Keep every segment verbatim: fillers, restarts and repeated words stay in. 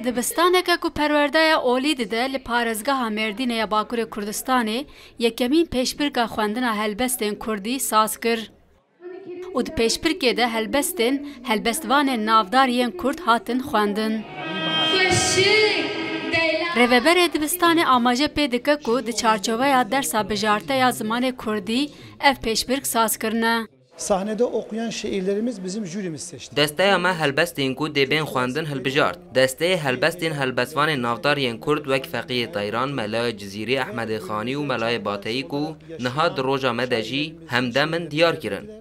Dibistaneke ku perwerdeya olî dide li parêzgeha Mêrdînê ya Bakurê Kurdistanê yekemîn pêşbirka xwendina helbestên kurdî saz kir û di pêşbirkê de helbestên helbestvanên navdar yên kurd hatin xwendin. Rêveberê dibistanê amaje pê dike ku di çarçoveya dersa bijarte ya zimanê kurdî ev pêşbirk saz kirine. Sahnede okuyan şiirlerimiz bizim jürimiz seçti. Desteya me helbestên ku dê bên xwendin hilbijart. Desteyê helbestên helbestvanên navdar yên kurd wek Feqiyê Teyran, Melayê Cizîrî, Ehmedê Xanî û Melayê Bateyî ku niha di roja me de jî hemdem in diyar kirin.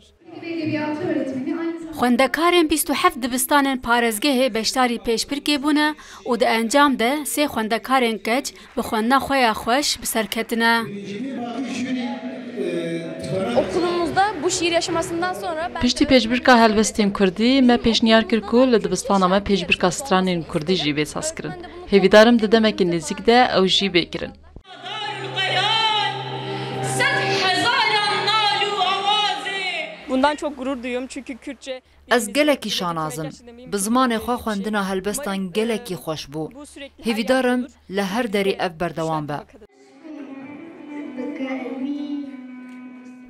Xwendekarên bîst û heft dibistanên parêzgehê beşdarî pêşbirkê bûne û di encam de sê xwendekarên keç bi xwendina xwe ya xweş bi ser ketine. Okulumuzda bu şiir yarışmasından sonra ben Piştî pêşbirka helbestên kurdî me pêşniyar kir ku li dibistana me pêşbirka stranên kurdî jî bê sazkirin. Hêvîdar im di demeke nêzîk de ew jî bê kirin. Bundan çok gurur duyuyorum çünkü Kürtçe Ez gelekî şanaz im. Bi zimanê xwe xwendina helbestan gelekî xweş bû. Hêvîdar im li her derê ev berdewam be.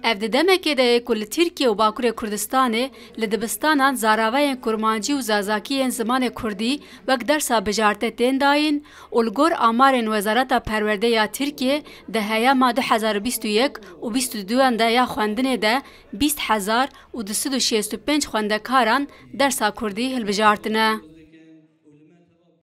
Ev di demekê de ye ku li Tirkiye û Bakurê Kurdistanê li dibistanan zaravayên kurmancî û zazakî yên zimanê kurdî wek dersa bijarte tên dayîn û li gor amarên Wezareta Perwerdê ya Tirkiye di heyama du hezar û bîst û yek û bîst û duyan de ya xwendinê de bîst hezar û du sed û şêst û pênc xwendekaran dersa kurdî hilbijartine.